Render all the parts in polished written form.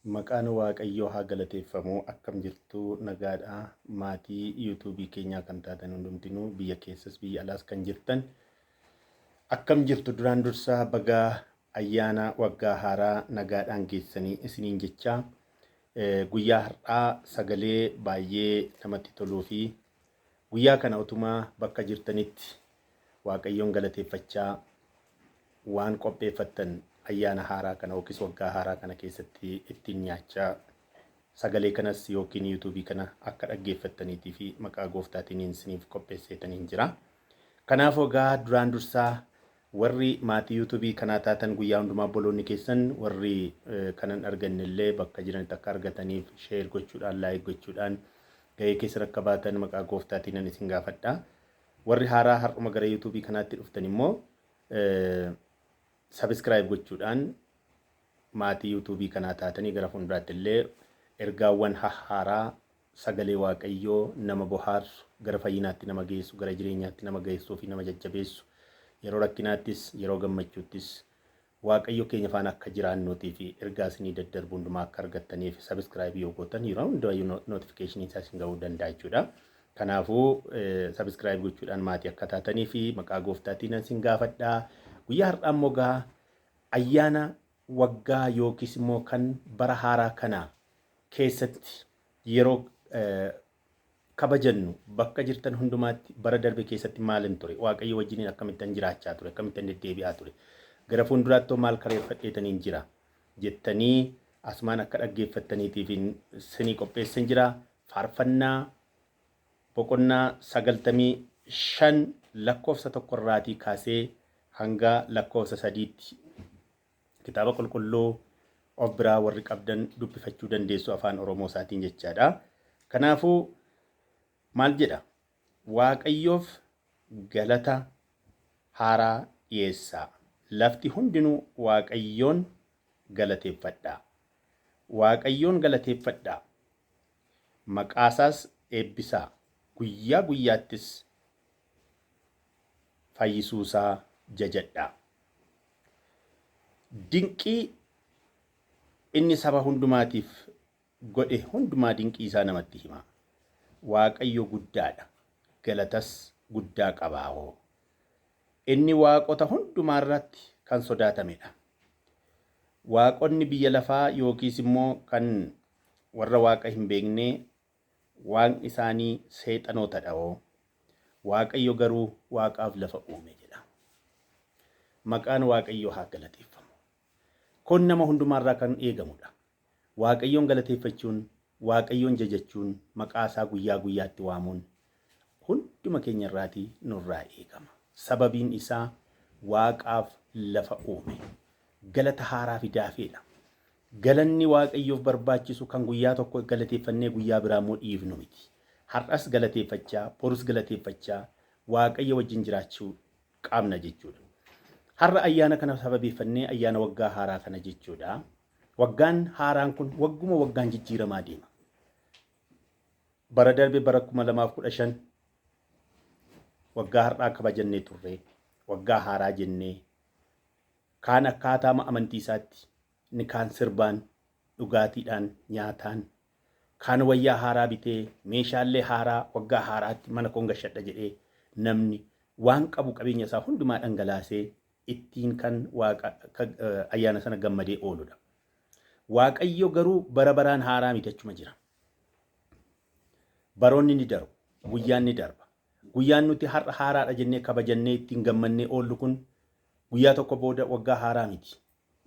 Maqaan Waaqayyoo haa galateeffamu. Akkam jirtu? Nagaadha. Maatii yuutuubii keenyaa kan taatan hundumtinuu, biyya keessas biyya alaas kan jirtan, akkam jirtu? Duraan dursaa bagaa ayyaana waggaa haaraa nagaadhaan geessanii isiniin jechaa, guyyaa har'aa sagalee baay'ee namatti toluu fi guyyaa kana utumaa bakka jirtanitti Waaqayyoon galateeffachaa waan qopheeffattan ayyaana haaraa kana yookiis waggaa haaraa kana keessatti ittiin nyaachaa sagalee kanas yookiin yuutuubii kana akka dhaggeeffattaniitii fi maqaa gooftaatiin isiniif qopheesseetaniin jira. Kanaaf egaa duraan dursaa warri maatii yuutuubii kanaa taatan, guyyaa hundumaa obboloonni keessan warri kanan arganne illee bakka jiranitti akka argataniif share gochuudhaan, like gochuudhaan gahee keessan akka baatan maqaa gooftaatiin isin gaafadha. Warri haaraa har'uma gara yuutuubii kanaatti dhuftan immoo subscribe gochuudhaan maatii yuutuubii kanaa taatanii gara fuulduraatti illee ergaawwan hahhaaraa sagalee Waaqayyoo nama bohaarsu, gara fayyinaatti nama geessu, gara jireenyaatti nama geessuu fi nama jajjabeessu, yeroo rakkinaattis yeroo gammachuuttis Waaqayyo keenya faana akka jiraannuutii fi ergaa isinii daddarbu hundumaa akka argattaniif subscribe yoo gootan yeroo hundumayyuu notificationii isaa isin ga'uu danda'a jechuudha. Kanaafuu subscribe gochuudhaan maatii akka taatanii fi maqaa gooftaatiin isin gaafadha. Guyyaa har'aa immoo gaa ayyaana waggaa yookiis immoo kan bara haaraa kana keessatti yeroo kabajannu, bakka jirtan hundumaatti bara darbe keessatti maalin ture? Waaqayyo wajjiniin akkamittan jiraachaa ture? Akkamittan deddeebi'aa ture? Gara fuulduraattoo maal kareeffadheetaniin jira jettanii asumaan akka dhaggeeffattaniitiif sinii qopheessan jira. Faarfannaa boqonnaa 95 lakkoofsa 1rraatii kaasee hanga lakkoofsa 3tti kitaaba qulqulluu of biraa warri qabdan dubbifachuu dandeessu, afaan Oromoo isaatiin jechaadha. Kanaafuu maal jedha? Waaqayyoof galata haaraa dhiyeessaa. Lafti hundinuu Waaqayyoon galateeffadhaa. Waaqayyoon galateeffadhaa. Maqaasaas eebbisaa. Guyyaa guyyaattis fayyisuusaa jajadhaa. Dinqii inni saba hundumaatiif godhe hundumaa, dinqii isaa namatti hima. Waaqayyo guddaadha, galatas guddaa qabaahoo. Inni waaqota hundumaa irratti kan sodaatamedha. Waaqonni biyya lafaa yookiis immoo kan warra waaqa hin beeknee waaqni isaanii seexanootadhawoo. Waaqayyo garuu waaqaaf lafa uume jedha. Maqaan Waaqayyoo haa galateeffamu. Kun nama hundumaarraa kan eegamudha. Waaqayyoon galateeffachuun, Waaqayyoon jajachuun, maqaa isaa guyyaa guyyaatti waamuun hunduma keenya irraatii nurraa eegama. Sababiin isaa waaqaaf lafa uume. Galata haaraa fidaafeedha. Galanni Waaqayyoof barbaachisu kan guyyaa tokko galateeffannee guyyaa biraa immoo dhiifnu miti. Har'as galateeffachaa, borus galateeffachaa Waaqayyo wajjin jiraachuu qabna jechuudha. Har'a ayyaana kana sababeeffannee, ayyaana waggaa haaraa kana jechuudha. Waggaan haaraan kun wagguma waggaan jijjiiramaa deema. Bara darbe, bara 2015, waggaa har'aa kabajannee turre, waggaa haaraa jennee, kaan akkaataama amantii isaatti, inni kaan sirbaan, dhugaatiidhaan, nyaataan, kaan wayyaa haaraa bitee, meeshaalee haaraa waggaa haaraatti mana koon gashadha jedhee, namni waan qabu qabeenya isaa hundumaa dhangalaasee ittiin kan waaqa ayyaana sana gammadee ooludha. Waaqayyo garuu bara baraan haaraa miti, achuma jira. Baroonni ni darbu, guyyaan ni darba. Guyyaan nuti har'a haaraadha jennee kabajannee ittiin gammannee oollu kun guyyaa tokko booda waggaa haaraa miti.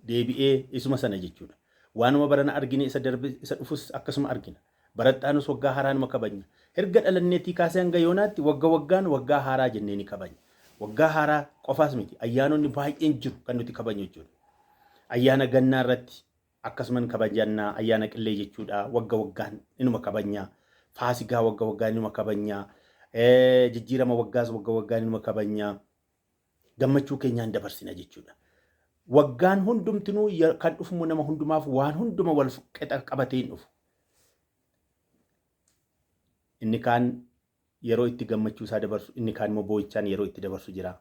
Deebi'ee isuma sana jechuudha. Waanuma barana argine isa darbe, isa dhufus akkasuma argina. Baraxxaanus waggaa haaraa numa kabajna. Erga dhalanneetii kaasee hanga yoonaatti wagga waggaan waggaa haaraa jennee ni kabajna. Waggaa haaraa qofaas miti, ayyaanonni baay'een jiru kan nuti kabajnu jechuudha. Ayyaana gannaa irratti akkasuman kabajannaa, ayyaana qillee jechuudha, wagga waggaan inuma kabajnaa. Faasigaa wagga waggaan inuma kabajnaa. Jijjiirama waggaas wagga waggaan inuma kabajnaa. Gammachuu keenyaan dabarsina jechuudha. Waggaan hundumtinuu kan dhufu nama hundumaaf waan hunduma wal qixa qabatee hin dhufu. Inni kaan yeroo itti gammachuu isaa dabarsu, inni kaan immoo boo'ichaan yeroo itti dabarsu jira.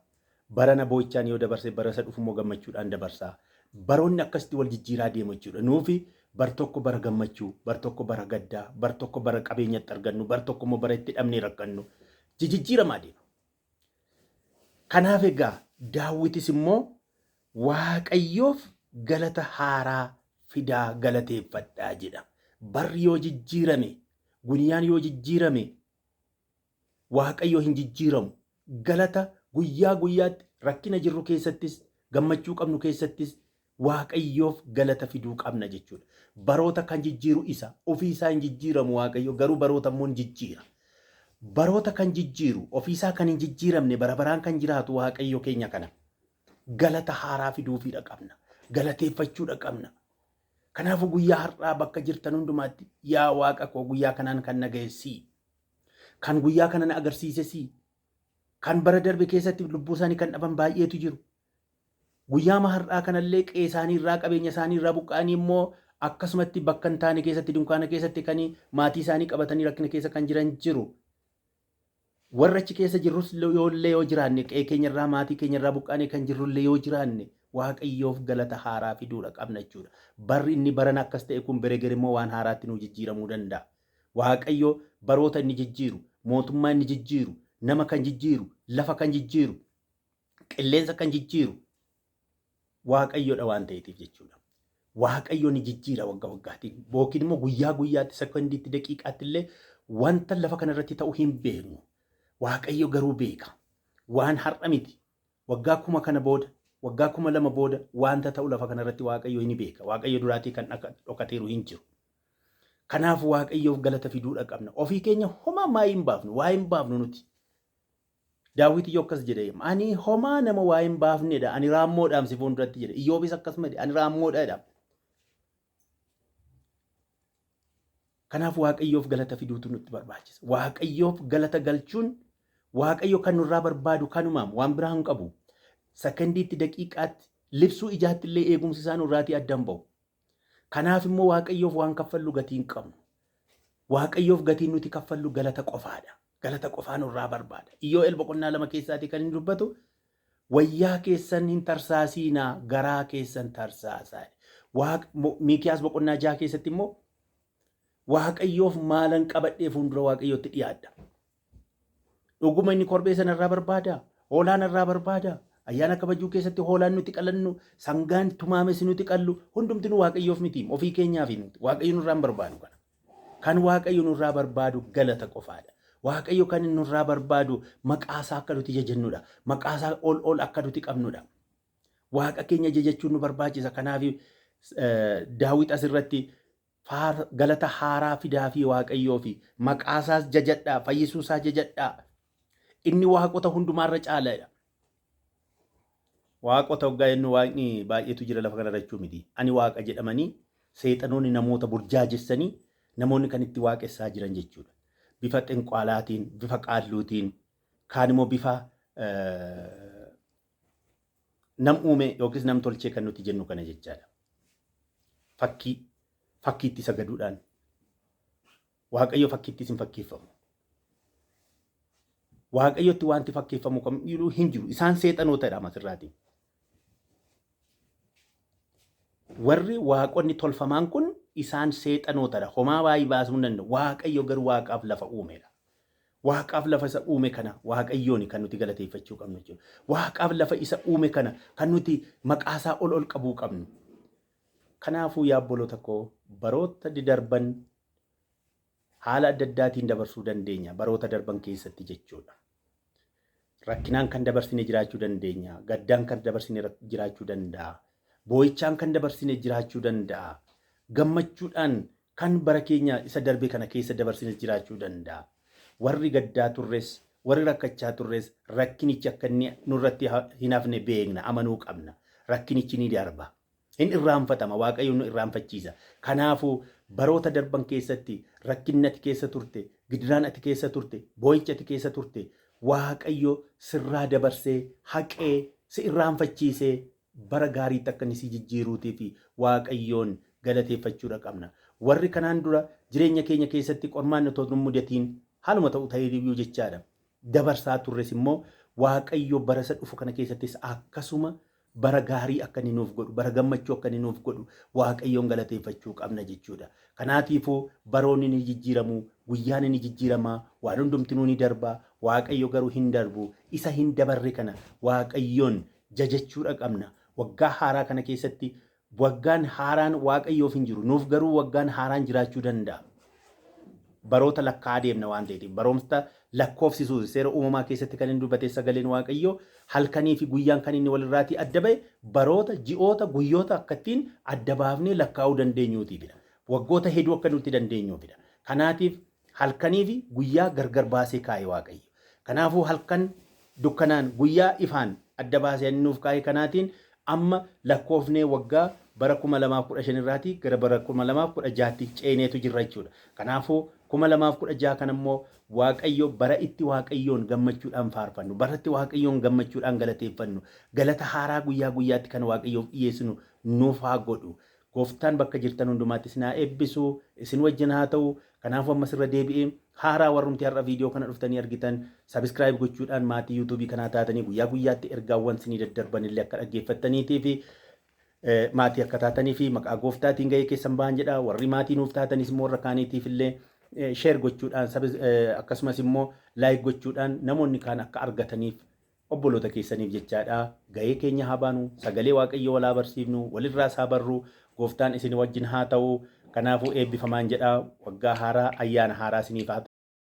Barana boo'ichaan yoo dabarse, bara isa dhufu immoo gammachuudhaan dabarsa. Baroonni akkasitti wal jijjiiraa deemu jechuudha. Nuufi Bar tokko bara gammachuu, bar tokko bara gaddaa, bar tokko bara qabeenyatti argannu, bar tokko immoo bara itti dhabnee rakkannu jijjiiramaa deema. Kanaaf egaa Daawwitis immoo Waaqayyoof galata haaraa fidaa galateeffadhaa jedha. Barri yoo jijjiirame, guyyaan yoo jijjiirame, Waaqayyo hin jijjiiramu. Galata guyyaa guyyaatti rakkina jirru keessattis, gammachuu qabnu keessattis Waaqayyoof galata fiduu qabna jechuudha. Baroota kan jijjiiru isa. Ofii isaa hin jijjiiramu Waaqayyo, garuu baroota immoo hin jijjiira. Baroota kan jijjiiru, ofii isaa kan hin jijjiiramne, bara baraan kan jiraatu Waaqayyo keenya kana. Galata haaraa fiduufiidha qabna. Galateeffachuudha qabna. Kanaafuu guyyaa har'aa bakka jirtan hundumaatti, yaa Waaqa koo, guyyaa kanaan kan na ga'e sii. Kan guyyaa kana na agarsiise sii. Kan bara darbe keessatti lubbuu isaanii kan dhaban baay'eetu jiru. Guyyaama har'aa kanallee qe'ee isaanii irraa, qabeenya isaanii irraa buqqa'anii immoo akkasumatti bakka hin taane keessatti, dunkaana keessatti kan maatii isaanii qabatanii rakkina keessa kan jiran jiru. Warra achi keessa jirrus yoollee yoo jiraanne, qe'ee keenya irraa, maatii keenya irraa buqqaanee kan jirrullee yoo jiraanne, Waaqayyoof galata haaraa fiduudha qabna jechuudha. Barri inni barana akkas ta'e kun bereger immoo waan haaraatti nuu jijjiiramuu danda'a. Waaqayyo baroota inni jijjiiru, mootummaa inni jijjiiru, nama kan jijjiiru, lafa kan jijjiiru, qilleensa kan jijjiiru Waaqayyodha waan ta'eetiif jechuudha. Waaqayyo ni jijjiira wagga waggaatiin yookiin immoo guyyaa guyyaatti, sekondiitti, daqiiqaatti illee wanta lafa kanarratti ta'u hin beeknu. Waaqayyo garuu beeka. Waan har'a miti, waggaa 1000 kana booda, waggaa 2000 booda wanta ta'u lafa kanarratti Waaqayyo ni beeka. Waaqayyo duraatii kan dhokateeru hin jiru. Kanaaf Waaqayyoof galata fiduudha qabna. Ofii keenya homaa maayii hin baafnu, waa hin baafnu nuti. Daawit iyyuu akkas jedhe, ani homaa nama waa hin baafnedha, ani raammoodhaam si fuulduratti jedhe. Iyyoobis akkasuma jedhe, ani raammoodha jedha. Kanaaf Waaqayyoof galata fiduutu nutti barbaachisa. Waaqayyoof galata galchuun Waaqayyo kan nurraa barbaadu kanumaam, waan biraa hin qabu. Sekondiitti, daqiiqaatti, libsuu ijaatti illee eegumsi isaa nurraatii adda hin ba'u. Kanaaf immoo Waaqayyoof waan kaffallu gatii hin qabnu. Waaqayyoof gatiin nuti kaffallu galata qofaadha. Galata qofaa nurraa barbaada. Iyyoo'el boqonnaa 2 keessaatii kan inni dubbatu, wayyaa keessan hin tarsaasiinaa, garaa keessan tarsaasaa. Miikiyaas boqonnaa 6 keessatti immoo, Waaqayyoof maalan qabadhee fuuldura Waaqayyootti dhiyaadha? Dhuguma inni korbeessa narraa barbaada? Hoolaa narraa barbaada? Ayyaana kabajuu keessatti hoolaan nuti qalannu, sangaan tumaames nuti qallu, hundumtinuu Waaqayyoof miti, ofii keenyaaf nuti. Waaqayyo nurraa hin barbaadu kana. Kan Waaqayyo nurraa barbaadu galata qofaadha. Waaqayyo kan inni nurraa barbaadu maqaasaa akka nuti jajannudha. Maqaasaa ol ol akka nuti qabnudha. Waaqa keenya jajachuun nu barbaachisa. Kanaaf Daawit asirratti Faar galata haaraa fidaafii Waaqayyoofi, maqaasaas jajadhaa, fayyisuusaa jajadhaa. Inni waaqota hundumaarra caalaadha. Waaqota hoggaa jennu waaqni baay'eetu jira lafa kanarra jechuu miti. Ani waaqa jedhamanii seexanoonni namoota burjaajessanii namoonni kan itti waaqessaa jiran jechuudha. Bifa xinqaalaatiin, bifa qaalluutiin, kaan immoo bifa nam uume yookiis nam tolchee kan nuti jennu kana jechaadha. Fakkii fakkiitti sagaduudhaan Waaqayyo fakkiittis hin fakkeeffamu. Waaqayyotti wanti fakkeeffamu kamiyyuu hin jiru. Isaan seexanootadha asirraatiin. Warri waaqonni tolfamaan kun isaan seexanootadha. Homaa waayii baasuu hin danda'u. Waaqayyo garuu waaqaaf lafa uumedha. Waaqaaf lafa isa uume kana Waaqayyooni kan nuti galateeffachuu qabnu jechuudha. Waaqaaf lafa isa uume kana kan nuti maqaasaa ol ol qabuu qabnu. Kanaafuu yaa obboloota koo, baroota darban haala adda addaatiin dabarsuu dandeenya, baroota darban keessatti jechuudha. Rakkinaan kan dabarsine jiraachuu dandeenya. Gaddaan kan dabarsine jiraachuu danda'a. Boo'ichaan kan dabarsine jiraachuu danda'a. Gammachuudhaan kan bara keenya isa darbe kana keessa dabarsines jiraachuu danda'a. Warri gaddaa turres, warri rakkachaa turres, rakkinichi akka inni nurratti hin hafne beekna, amanuu qabna. Rakkinichi ni darba. Hin irraanfatama, Waaqayyo nu irraanfachiisa. Kanaafuu baroota darban keessatti rakkinni ati keessa turte, gidiraan ati keessa turte, boo'ichi ati keessa turte, Waaqayyo sirraa dabarsee, haqee, si irraanfachiisee bara gaariitti akka inni si jijjiiruutii fi Waaqayyoon galateeffachuudha qabna. Warri kanaan dura jireenya keenya keessatti qormaanni otoo nu mudatiin haaluma ta'u ta'ee iyyuu jechaadha, dabarsaa turres immoo Waaqayyo bara isa dhufu kana keessattis akkasuma Bara gaarii akka inni nuuf godhu, bara gammachuu akka inni nuuf godhu Waaqayyoon galateeffachuu qabna jechuudha. Kanaatiifuu baroonni ni jijjiiramu, guyyaan ni jijjiirama, waan hundumtinuu ni darba, Waaqayyo garuu hin darbu. Isa hin dabarre kana Waaqayyoon jajachuudha qabna. Waggaa haaraa kana keessatti waggaan haaraan Waaqayyoof hin jiru. Nuuf garuu waggaan haaraan jiraachuu danda'a. Baroota lakkaa'aa deemna waan ta'eef, baroomsa lakkoofsisuu seera uumamaa keessatti kan inni dubbate sagaleen Waaqayyoo, halkanii fi guyyaan kan inni walirraatii adda ba'e baroota, ji'oota, guyyoota akkattiin adda baafnee lakkaa'uu dandeenyuutiifidha. Waggoota hedduu akka nuti dandeenyuufidha. Kanaatiif halkanii fi guyyaa gargar baasee kaa'e Waaqayyo. Kanaafuu halkan dukkanaan, guyyaa ifaan adda baasee inni nuuf kaa'e kanaatiin amma lakkoofnee waggaa bara 2015 irraatii gara bara 2016tti ceeneetu jirra jechuudha. Kanaafuu 2016 kan immoo Waaqayyo bara itti Waaqayyoon gammachuudhaan faarfannu, bara itti Waaqayyoon gammachuudhaan galateeffannu, galata haaraa guyyaa guyyaatti kan Waaqayyoof dhiyeessinu nuuf haa godhu. Gooftaan bakka jirtan hundumaatti isin haa eebbisu, isin wajjin haa ta'u. Kanaafuu ammas irra deebi'ee haaraa warrumti har'a viidiyoo kana dhuftanii argitan subscribe gochuudhaan maatii YouTubeii kanaa taatanii guyyaa guyyaatti ergaawwan isinii daddarban illee akka dhaggeeffattaniitii fi maatii akka taatanii fi maqaa Gooftaatiin gahee keessan ba'an jedha. Warri maatii nuuf taatanis immoo warra kaaniitiif illee share gochuudhaan, akkasumas immoo like gochuudhaan namoonni kaan akka argataniif obboloota keessaniif jechaadha. Gahee keenya haa baanu, sagalee Waaqayyoo walaa barsiifnu, walirraas haa barru. Gooftaan isin wajjin haa ta'u. Kanaafuu eebbifamaan jedha. Waggaa haaraa, ayyaana haaraa isiniif haa ta'u.